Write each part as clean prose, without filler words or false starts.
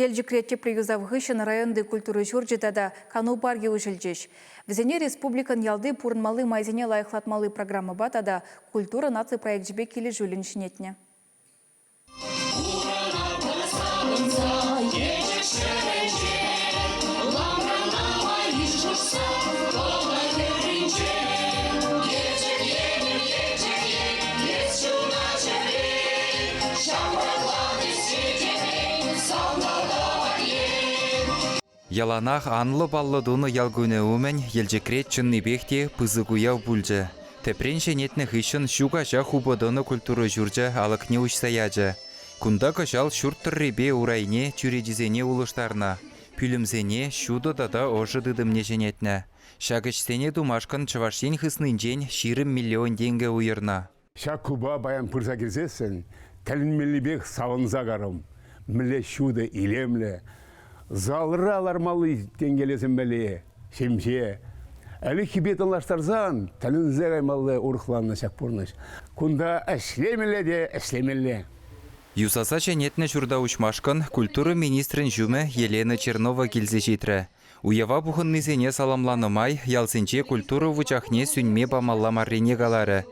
Елчӗкре тӗплӗ юсав хыҫҫӑн районти культура ҫурчӗ тата кану паркӗ уҫӑлчӗҫ. Вӗсене республикӑн ялти пурӑнмалли майсене лайӑхлатмалли программӑпа тата Культура наци проекчӗпе килӗшӳллӗн ҫӗнетнӗ. Яланах анлӑ паллӑ тунӑ ял кунӗ умӗн Елчӗкре чӑннипех те пысӑк уяв пулчӗ. Тӗпрен ҫӗнетнӗ хыҫҫӑн ҫу каҫа хупӑ тӑнӑ культура ҫурчӗ алӑкне уҫса ячӗ. Кунта кӑҫал ҫурт тӑррипе урайне, чӳречисене улӑштарнӑ, пӳлӗмсене ҫутӑ тата ӑшӑ тытӑмне ҫӗнетнӗ. Ҫак ӗҫсене тумашкӑн Чӑваш Ен хыснинчен 20 миллион тенкӗ уйӑрнӑ. Ҫак клуба паян пырса килсессӗн тӗлӗнмеллипех савӑнса карӑм. Мӗнле ҫутӑ, илемлӗ. Залра лармалли тенкелесемпеле ҫемҫе. Ӗлӗкхипе танлаштарсан тӗлӗнсе каймалли урӑхланнӑ ҫак пурнӑҫ. Кунта ӗҫлемелле те ӗҫлемелле. Юсаса ҫӗнетнӗ ҫурта уҫмашкӑн культура министрӗн ҫумӗ Елена Чернова килсе ҫитрӗ. Уява пухӑннисене саламланӑ май ялсенче культура вучахне сӳнме памалла маррине каларӗ.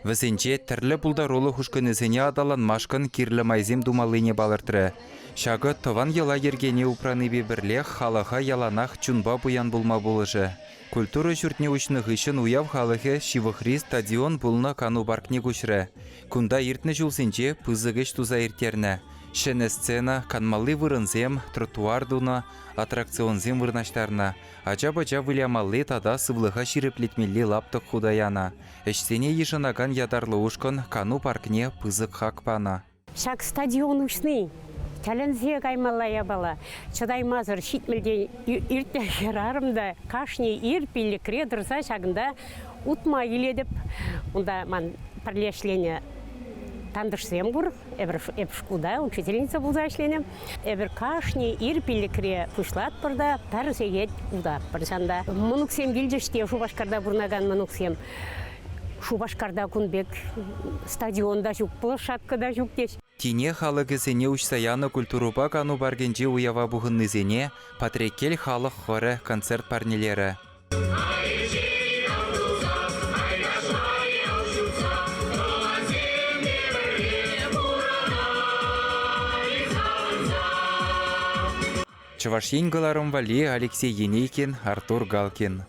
Вӗсенче тӗрлӗ пултарулӑх ушкӑнӗсене аталанмашкӑн кирлӗ майсем тумаллине палӑртрӗ. Ҫакӑ тӑван йӑла-йӗркене упранипе пӗрлех халӑха яланах чунпа пуян пулма пулӑшӗ. Культура ҫуртне уҫнӑ хыҫҫӑн уяв халӑхӗ ҫывӑхри стадион пулнӑ кану паркне куҫрӗ. Кунта иртнӗ ҫулсенче пысӑк ӗҫ туса ирттернӗ. Ҫӗнӗ сцена, канмалли вырӑнсем, тротуар тунӑ, аттракционсем вырнаҫтарнӑ, ача-пӑча вылямалли тата сывлӑха ҫирӗплетмелли лаптӑк хута янӑ. Ӗҫсене йышӑнакан ятарлӑ ушкӑн кану паркне пысӑк хак панӑ. Ҫак стадион уҫни тӗлӗнсе каймалла япала. Чӑтаймасӑр ҫитмӗлтен иртнӗ хӗрарӑм та кашни ир пиллӗкре тӑрса ҫакӑнта утма килетӗп. Унта ман пӗрле ӗҫленӗ тантӑшсем пур. Эпир эп шкулта учительница пулса ӗҫленӗ. Эпир кашни ир пиллӗкре пуҫлатпӑр та пӗр сехет утатпӑр ҫанта. Мӑнуксем килчӗҫ те Шупашкарта пурӑнакан мӑнуксем. Шупашкарта кун пек стадион та ҫук, площадка та ҫук теҫ. Тинех алӑкӗсене уҫса янӑ культурӑпа кану паркӗнчи уява пухӑннисене Патреккел халӑх хорӗ концерт парнелерӗ. Чӑваш Ен кӑларӑм валли Алексей Енейкин, Артур Галкин.